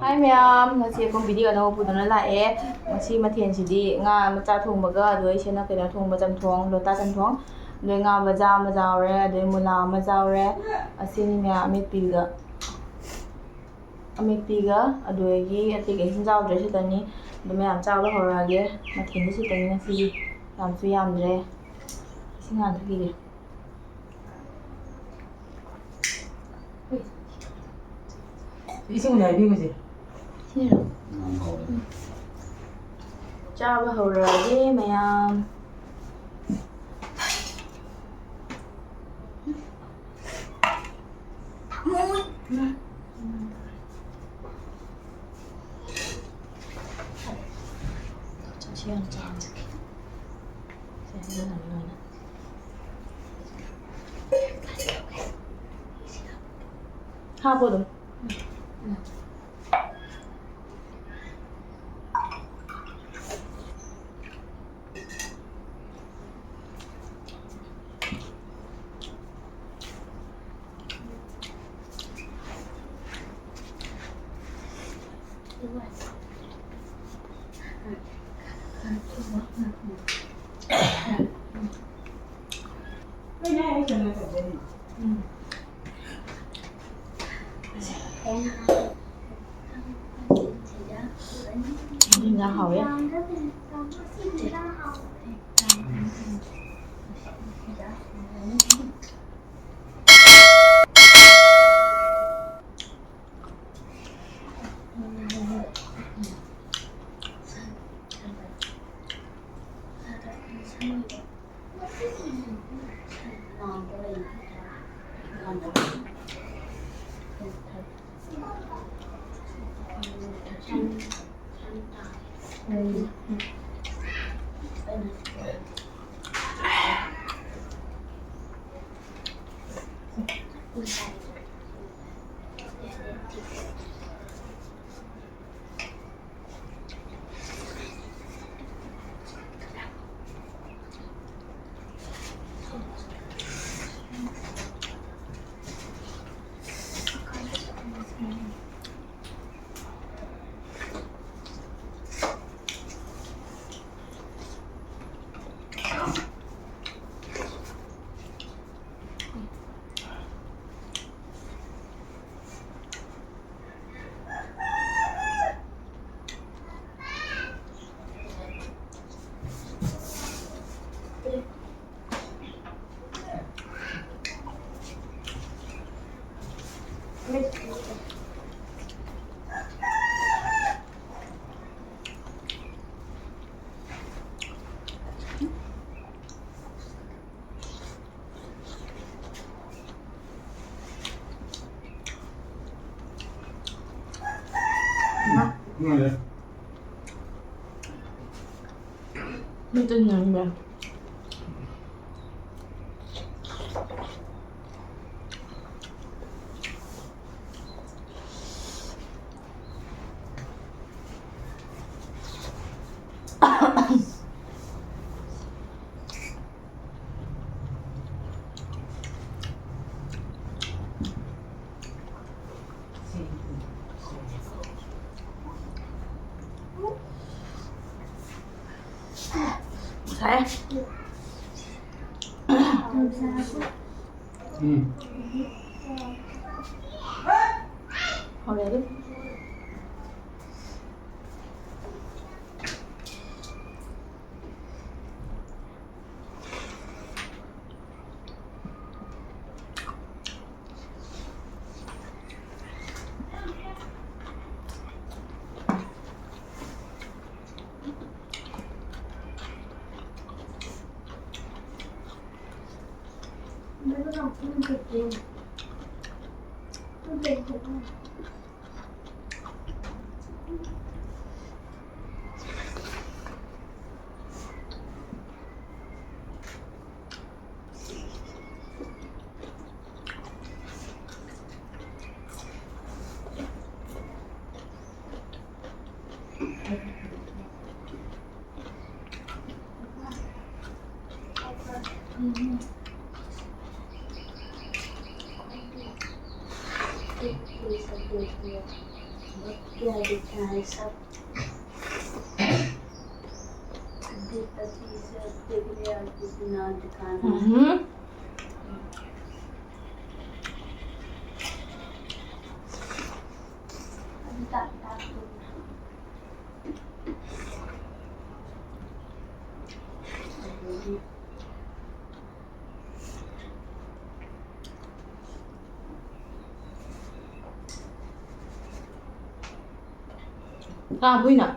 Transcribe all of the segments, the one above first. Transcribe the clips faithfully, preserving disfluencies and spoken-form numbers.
ꯍꯥꯏ ꯃꯌꯥꯝ, ꯉꯁꯤ ꯑꯩꯈꯣꯏ ꯚꯤꯗꯤꯑꯣ ꯑꯅꯧꯕ ꯄꯨꯗꯨꯅ ꯂꯥꯛꯑꯦ꯫ ꯉꯁꯤ ꯃꯊꯦꯜꯁꯤꯗꯤ ꯉꯥ ꯃꯆꯥ ꯊꯣꯡꯕꯒ, ꯑꯗꯨ ꯑꯩ ꯁꯤꯅ ꯀꯩꯅꯣ ꯊꯣꯡꯕ, ꯆꯝꯊꯣꯡ, ꯂꯣꯇꯥ ꯆꯝꯊꯣꯡ꯫ ꯑꯗꯨ ꯉꯥ ꯃꯆꯥ ꯑꯃ ꯌꯥꯎꯔꯦ, ꯑꯗꯩ ꯃꯨꯂꯥ ꯑꯃ ꯌꯥꯎꯔꯦ꯫ ꯑꯁꯤꯅꯤ ꯃꯌꯥꯝ, ꯑꯃꯦꯠꯄꯤꯒ, ꯑꯃꯦꯠꯄꯤꯒ꯫ ꯑꯗꯨꯗꯒꯤ ꯑꯇꯩ ꯀꯩꯁꯨꯝ ꯌꯥꯎꯗ꯭ꯔꯦ꯫ ꯁꯤꯇꯅꯤ꯫ ꯑꯗꯨ ꯃꯌꯥꯝ ꯆꯥꯕ ꯍꯧꯔꯛꯑꯒꯦ꯫ ꯃꯊꯦꯜꯗꯤ ꯁꯤꯇꯅꯤ ꯉꯁꯤꯒꯤ꯫ ꯌꯥꯝꯁꯨ ꯌꯥꯝꯗ꯭ꯔꯦ꯫ ꯏꯁꯤꯡ ꯍꯥꯟꯅ ꯊꯛꯈꯤꯒꯦ꯫ ꯏꯁꯤꯡ ꯎꯅ ꯍꯥꯏꯕꯤꯌꯨꯁꯦ꯫ ꯁꯤꯔꯣ? ꯆꯥꯕ ꯍꯧꯔꯒꯦ ꯃꯌꯥꯝ꯫ ꯆꯠꯁꯤ ꯌꯥꯝ ꯆꯥꯎꯅ꯫ ꯁꯦ, ꯍꯩꯖꯤꯜꯂꯅꯤ ꯂꯣꯏꯅ꯫ ꯍꯥꯞꯄꯣ ꯑꯗꯨꯝ꯫ ꯌꯦꯟꯖꯥꯡ ꯍꯥꯎꯋꯦ꯫ ꯎꯝ, ꯌꯥꯏ꯫ ꯃꯇꯨꯝ ꯅꯝꯕ꯭ꯔꯥ? ꯁꯥꯏ꯫ ꯎꯝ꯫ ꯍꯥꯎꯔꯦ ꯑꯗꯨꯝ꯫ ꯎꯝ꯫ ꯀꯥ ꯍꯨꯏꯅ꯫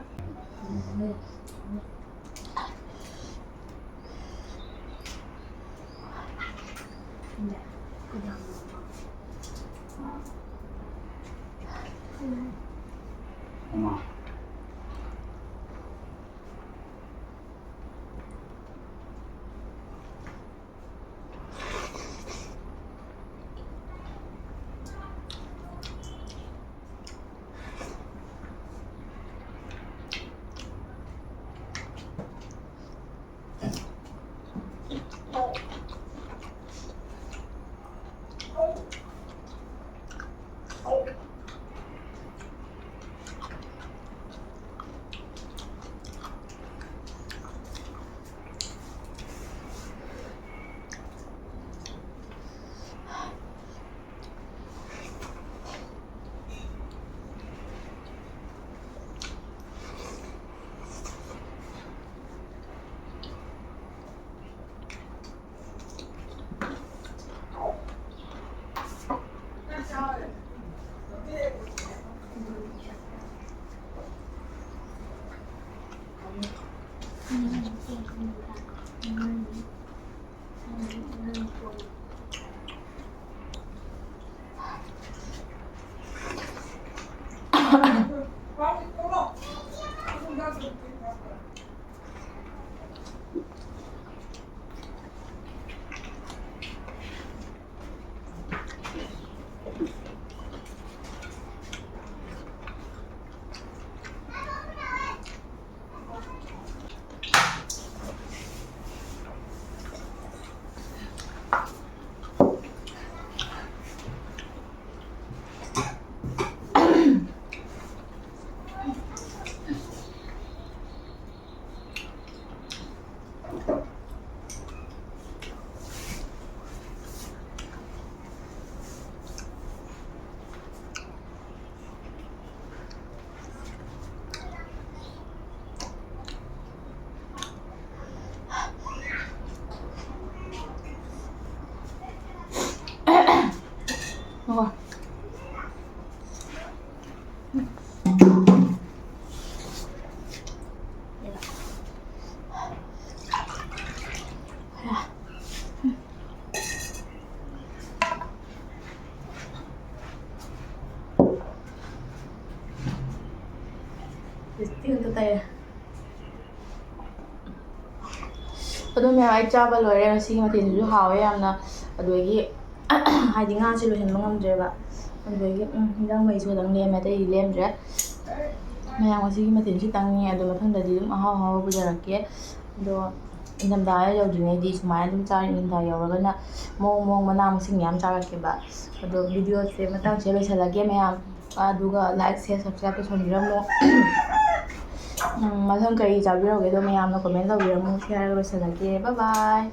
ꯃꯃꯥ꯫ Lipstick ꯑꯝꯇ ꯇꯩꯔꯦ꯫ ꯑꯗꯨ ꯃꯌꯥꯝ, ꯑꯩ ꯆꯥꯕ ꯂꯣꯏꯔꯦ꯫ ꯉꯁꯤꯒꯤ ꯃꯊꯦꯜꯁꯤꯁꯨ ꯍꯥꯎꯋꯦ ꯌꯥꯝꯅ꯫ ꯑꯗꯨꯗꯒꯤ ꯍꯥꯏꯗꯤ ꯉꯥꯁꯦ ꯂꯣꯏꯁꯤꯟꯕ ꯉꯝꯗ꯭ꯔꯦꯕ꯫ ꯑꯗꯨꯗꯒꯤ ꯎꯝ, ꯏꯟꯖꯥꯡ ꯃꯍꯤꯁꯨ ꯈꯤꯇꯪ ꯂꯦꯝꯃꯦ, ꯑꯇꯩꯗꯤ ꯂꯦꯝꯗ꯭ꯔꯦ꯫ ꯃꯌꯥꯝ, ꯉꯁꯤꯒꯤ ꯃꯊꯦꯜꯁꯤꯇꯪꯅꯤ꯫ ꯑꯗꯣ ꯃꯊꯪꯗꯗꯤ ꯑꯗꯨꯝ ꯑꯍꯥꯎ ꯑꯍꯥꯎꯕ ꯄꯨꯖꯔꯛꯀꯦ꯫ ꯑꯗꯣ ꯏꯪꯊꯝꯊꯥ ꯌꯧꯗ꯭ꯔꯤꯉꯩꯗꯤ ꯁꯨꯃꯥꯏꯅ ꯑꯗꯨꯝ ꯆꯥꯔ, ꯏꯪꯊꯝꯊꯥ ꯌꯧꯔꯒꯅ ꯃꯑꯣꯡ ꯃꯑꯣꯡ ꯃꯅꯥ ꯃꯁꯤꯡ ꯃꯌꯥꯝ ꯆꯥꯔꯛꯀꯦꯕ꯫ ꯑꯗꯣ videoꯁꯦ ꯃꯇꯥꯡꯁꯤꯗ ꯂꯣꯏꯁꯤꯜꯂꯒꯦ ꯃꯌꯥꯝ꯫ ꯑꯗꯨꯒ like, share, subscribe ꯇꯧꯁꯟꯕꯤꯔꯝꯃꯣ꯫ ꯎꯝ, ꯃꯊꯪ ꯀꯔꯤ ꯆꯥꯕꯤꯔꯧꯒꯦꯗꯣ ꯃꯌꯥꯝꯅ comment ꯇꯧꯕꯤꯔꯝꯃꯣ꯫ ꯁꯤ ꯍꯥꯏꯔꯒ ꯂꯣꯏꯁꯤꯜꯂꯒꯦ꯫ Bye bye꯫